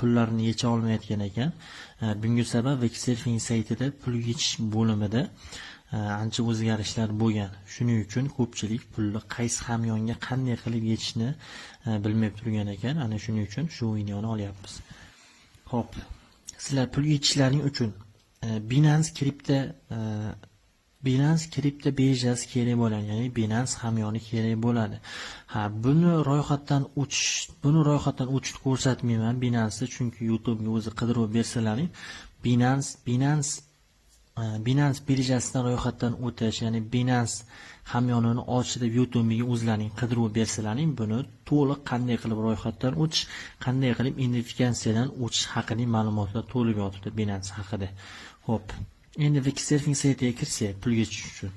Pullarni yecha olmayotgan ekan. Bunga sabab Websurfing saytida pul yechish bo'limida ancha o'zgarishlar bo'lgan. Shuning uchun ko'pchilik pulni qaysi hamyonga qanday qilib yechishni bilmay turgan ekan. Ana shuning uchun shu videoni olyapmiz. Xo'p, sizlar pul yechishlaring uchun Binance kripto birjasi kerak bo'ladi, ya'ni Binance hamyoni kerak bo'ladi. Ha, buni ro'yxatdan o'tish ko'rsatmayman Binance'ni, chunki YouTube'ga o'zi qidiruv bersalaring, Binance birjasidan ro'yxatdan o'tish, ya'ni Binance hamyonini och deb YouTube'ga o'zlaring qidiruv bersalaring, buni to'liq qanday qilib ro'yxatdan o'tish, qanday qilib identifikatsiyadan o'tish haqida ma'lumotlar to'lib yotibdi Binance haqida. Xo'p, endi Websurfing saytiga kirsak pul yechish uchun.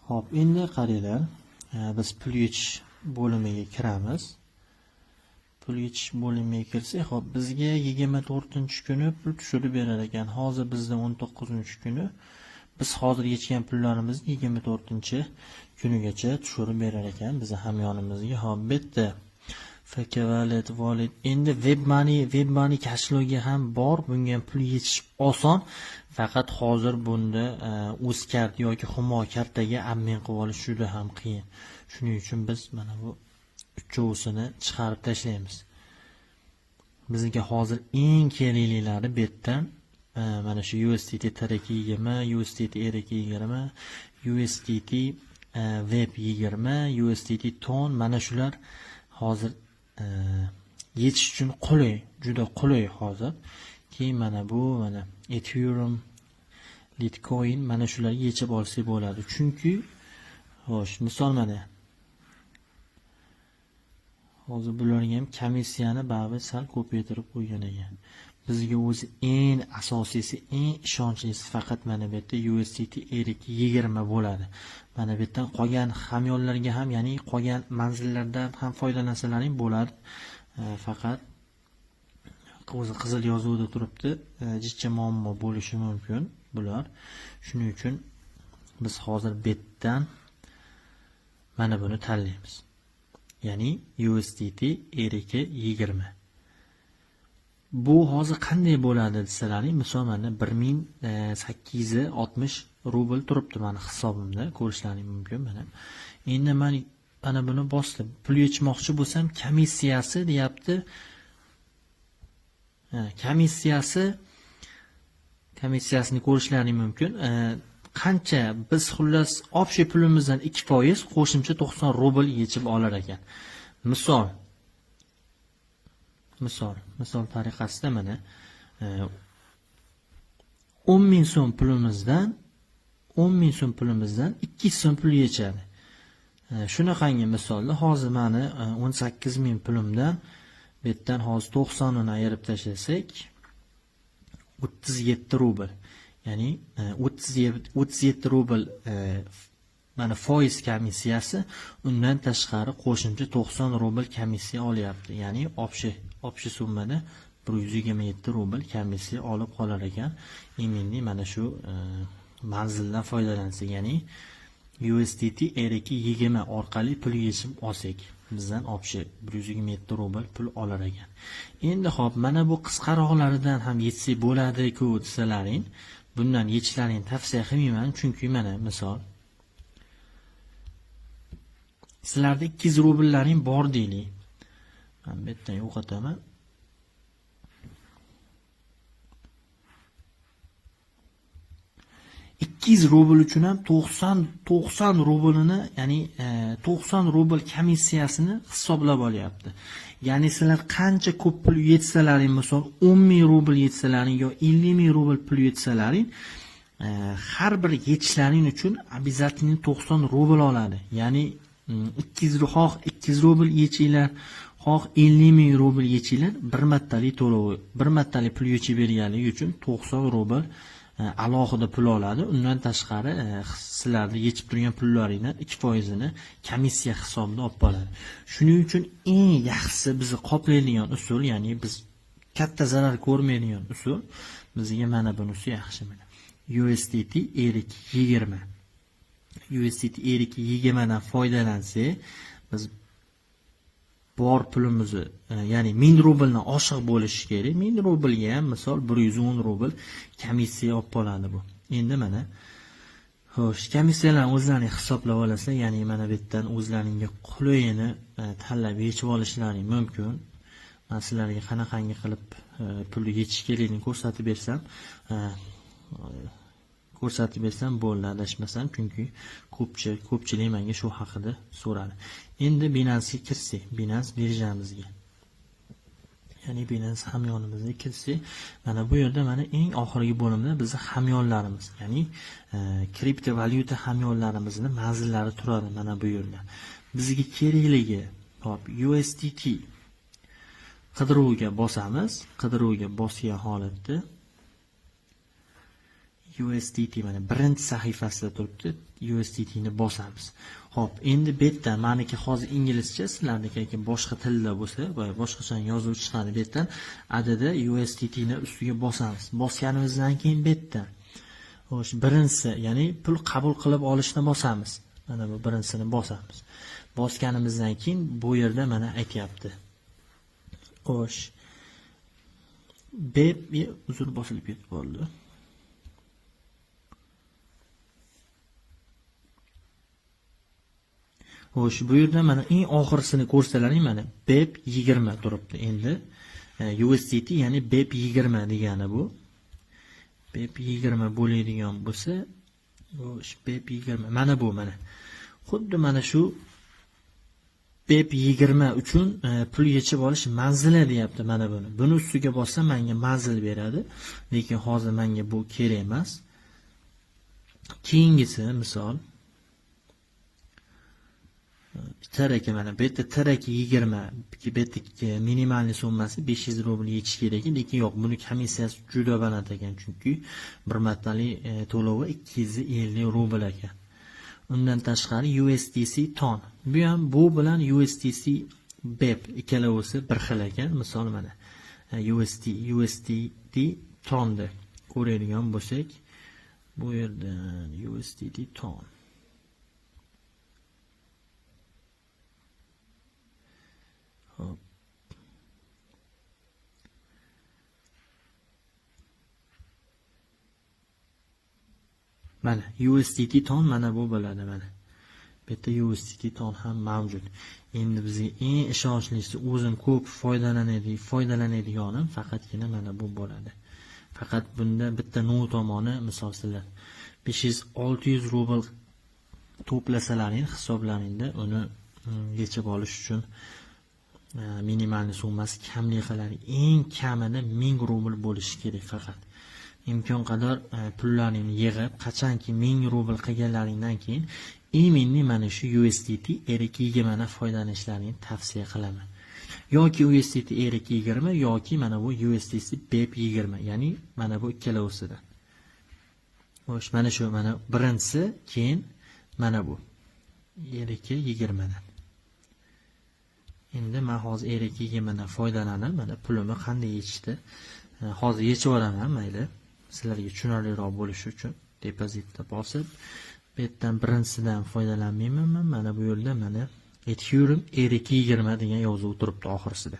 Xo'p, endi qaranglar, biz pul yechish bo'limiga kiramiz. Pul yechish bo'limiga kirsak, xo'p, bizga 24-kuni pul tushirib berar ekan. Hozir bizda 19-kuni. Biz hozir yechgan pullarimizni 24-kunigacha tushirib berar ekan bizni hamyonimizga. Xo'p, bu yerda FK Wallet, Wallet, endi WebMoney kashlogi ham bor. Bunga ham pul yechish oson. Faqat hozir bunda Uzcard yoki Humo kartaga обмен qilib olish juda ham qiyin. Shuning uchun biz mana bu uchovsini chiqarib tashlaymiz. Bizga hozir eng keraklilari bu yerdan mana shu USDT TRC20, USDT ERC20, USDT Web20, USDT TON, mana shular hozir yechish uchun qulay, juda qulay hozir. Keyin mana bu, mana Ethereum, Litecoin, mana shularga yechib olsak bo'ladi. Chunki xo'sh, misol mana hozir bularga ham komissiyani baribir sal ko'paytirib qo'ygan ekan. Bizga o'zi eng asosiysi, eng ishonchlisi faqat mana bu yerda USDT ERC20 bo'ladi. Mana bu yerdan qolgan hamyonlarga ham, ya'ni qolgan manzillardan ham foydalansalaring bo'ladi. Faqat o'zi qizil yozuvda turibdi, jicha muammo bo'lishi mumkin bular. Shuning uchun biz hozir bu yerdan mana buni tanlaymiz. Ya'ni USDT ERC20. Bu hozir qanday bo'ladi desalaring, misol mana 1860 rubl turibdi meni hisobimda, ko'rishlaring mumkin mana. Endi men mana buni bosdim. Pul yechmoqchi bo'lsam, komissiyasi deyapti. Komissiyasini ko'rishlaring mumkin. Qancha biz xullas общий pulimizdan 2% qo'shimcha 90 rubl yechib olar ekan. Misol tariqasida mana 10 000 so'm pulimizdan 10 000 so'm pulimizdan 200 so'm pul yechadi. Shunaqangi misolda hozir meni 18 000 pulimdan bu yerdan hozir 90 ini ayirib tashlasak 37 rubl. Ya'ni 37 rubl mana foiz komissiyasi, undan tashqari qo'shimcha 90 rubl komissiya olyapti. Ya'ni общий summada 127 rubl komissiya olib qolar ekan. Endi mana shu manzildan foydalansak, ya'ni USDT ERC20 orqali pul yechib olsak, bizdan общий 127 rubl pul olar ekan. Endi xo'p, mana bu qisqaroqlaridan ham yechsak bo'ladi-ku desalaring, bundan yechishlaringni tavsiya qilmayman, chunki mana misol sizlarda 200 rubllaring bor deylik. Men bu yerdan yo'qotaman. 200 rubl uchun ham 90 rublini, ya'ni 90 rubl komissiyasini hisoblab olyapti. Ya'ni sizlar qancha ko'p pul yetsalaring, misol 10 000 rubl yetsalaring yo 50 000 rubl pul yetsalaring, har bir yechishlaring uchun обязательно 90 rubl oladi. Ya'ni xoh 200 rubl yechinglar, xoh 50 000 rubl yechinglar, bir martalik to'lov, bir martalik pul yechib berganligi uchun 90 rubl alohida pul oladi. Undan tashqari sizlarni yechib turgan pullaringdan 2%ini komissiya hisobida olib qoladi. Shuning uchun eng yaxshisi bizni qoplaydigan usul, ya'ni biz katta zarar ko'rmaydigan usul bizga mana bunisi yaxshi mana. USDT ERC20. USDT ERC20 dan foydalansak, biz bor pulimizni, ya'ni 1000 rubldan oshiq bo'lishi kerak. 1000 rublga ham misol 110 rubl komissiya olib qoladi bu. Endi mana xo'sh, komissiyalarni o'zlaring hisoblab olasizlar, ya'ni mana bu yerdan o'zlaringga qulayini tanlab yechib olishlaring mumkin. Men sizlarga qanaqangi qilib pulni yechish kerakligini ko'rsatib bersam bo'ldi, adashmasam, chunki ko'pchilik menga shu haqida so'radi. Endi Binance'ga kirsak, Binance birjamizga, ya'ni Binance hamyonimizga kirsak, mana bu yerda mana eng oxirgi bo'limda bizning hamyonlarimiz, ya'ni kriptovalyuta hamyonlarimizning manzillari turadi mana bu yerda. Bizga kerakligi, hop, USDT qidiruvga bosamiz. Qidiruvga bosgan holatda USDT mana birinchi sahifasida turibdi. USDT ni bosamiz. Xo'p, endi bu yerdan meniki hozir inglizcha, sizlarniki boshqa tilda bo'lsa, boshqacha yozuv chiqadi. Bu yerdan adada USDT ni ustiga bosamiz. Bosganimizdan keyin bu yerdan xo'sh, birinchisi, ya'ni pul qabul qilib olishni bosamiz. Mana bu birinchisini bosamiz. Bosganimizdan keyin bu yerda mana aytyapti. Xo'sh, B uzr bosilib ketib qoldi. Xo'sh, bu yerda mana eng oxirisini ko'rsalaring, mana BEP20 turibdi. Endi USDT, ya'ni BEP20 degani bu. BEP20 bo'ladigan bo'lsa, xo'sh, BEP20 mana bu, mana xuddi mana shu BEP20 uchun pul yechib olish manzili deyapti mana buni. Buni ustiga bossam menga manzil beradi, lekin hozir menga bu kerak emas. Keyingisi misol TRK, mana bu yerda TRK 20, bu yerda minimal summasi 500 rubl yechish kerak, lekin yo'q, buni komissiyasi juda baland ekan, chunki bir martalik to'lovi 250 rubl ekan. Undan tashqari USDC TON. Bu ham bu bilan USDC BEP ikkalovisi bir xil ekan. Misol mana USDT TONni ko'radigan bo'lsak, bu yerdan USDT TON. Hop. Mana USDT TON mana bu bo'ladi mana. Bu yerda USDT TON ham mavjud. Endi bizga eng ishonchlisi, o'zim ko'p foydalanadiganim faqatgina mana bu bo'ladi. Faqat bunda bitta no tomoni, misol sizlar 500-600 rubl to'plasalaring hisoblaringda uni yechib olish uchun minimal summasi kamlik qiladi. Eng kamida 1000 rubl bo'lishi kerak faqat. Imkon qadar pullaringni yig'ib, qachonki 1000 rubl qilganlaringdan keyin именно mana shu USDT ERC20 dan foydalanishlaringni tavsiya qilaman. Yoki USDT ERC20 yoki mana bu USDC BEP20, ya'ni mana bu ikkalovisidan. Xo'sh, mana shu mana birinchisi, keyin mana bu ERC20 dan. Endi men hozir ERC20 dan foydalanib, mana pulimni qanday yechishni hozir yechib olaman, mayli. Sizlarga tushunarliroq bo'lishi uchun depozitda bosib, bu yerdan birinchisidan foydalanmayman. Mana bu yerda mana Ethereum ERC20 degan yozuv turibdi oxirisida.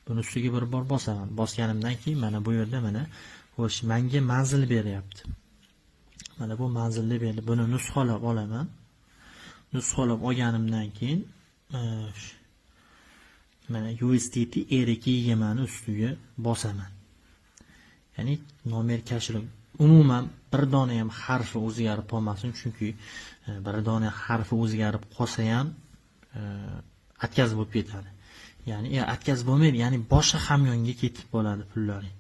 Buni ustiga bir bor bosaman. Bosganimdan keyin mana bu yerda mana xo'sh, menga manzil beryapti. Mana bu manzilni berdi. Buni nusxalab olaman. Nusxalab olganimdan keyin mana USDT ERC20 ni ustiga bosaman. Ya'ni nomer kashilib, umuman bir dona ham harfi o'zgarib qolmasin, chunki bir dona harfi o'zgarib qolsa ham atkaz bo'lib ketadi. Ya'ni atkaz bo'lmaydi, ya'ni boshqa hamyonga ketib qoladi pullaring.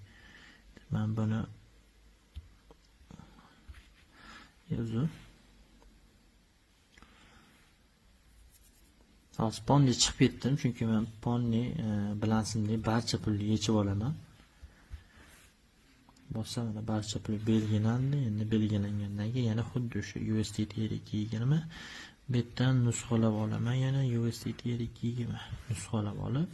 Men buni yozib hozir ponni chiqib ketdim, chunki men ponni bilansimdek barcha pulni yechib olaman. Bossam mana barcha pul belgilandi. Endi belgilangandan keyin yana xuddi o'sha USDT ERC20 bu yerdan nusxalab olaman, yana USDT ERC20 nusxalab olib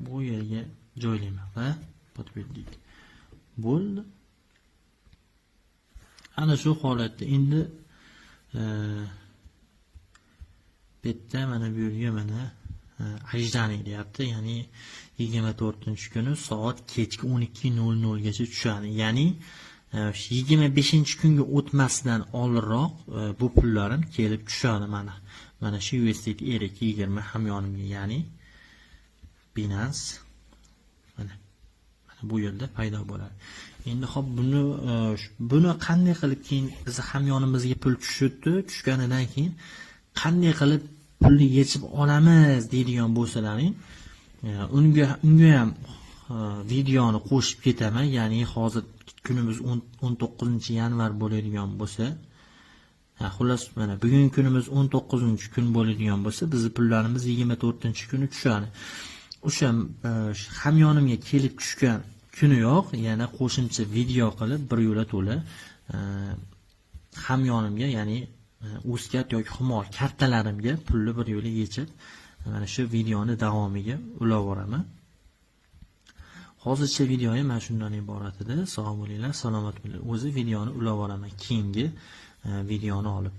bu yerga Joylayman va подтвердить. Bo'ldi. Ana shu holatda endi bu yerda, mana bu yerga, mana ожидание deyapti, ya'ni 24-kuni soat kechki 12:00 gacha tushadi, ya'ni 25-kunga o'tmasdan oldinroq bu pullarim kelib tushadi. Mana shu USDT ERC20 hamyonimga, ya'ni Binance, mana bu yerda paydo bo'ladi. Endi hop, buni qanday qilib keyin bizni hamyonimizga pul tushibdi, tushganidan keyin qanday qilib pulni yechib olamiz deydigan bo'lsalaring, unga ham videoni qo'shib ketaman. Ya'ni hozir kunimiz 19-yanvar bo'ladigan bo'lsa, ha, xullas, mana bugungi kunimiz 19-kun bo'ladigan bo'lsa, bizni pullarimiz 24-kuni tushadi. O'sha hamyonimga kelib tushgan kuniyoq yana qo'shimcha video qilib, bir yo'la to'la hamyonimga, ya'ni Uzcard yoki Humo kartalarimga pulni bir yo'la yechib, mana shu videoni davomiga ulab yuboraman. Hozircha videoyim mana shundan iborat edi. Sog' bo'linglar, salomat bo'linglar. O'zi videoni ulab yuboraman keyingi videoni olib.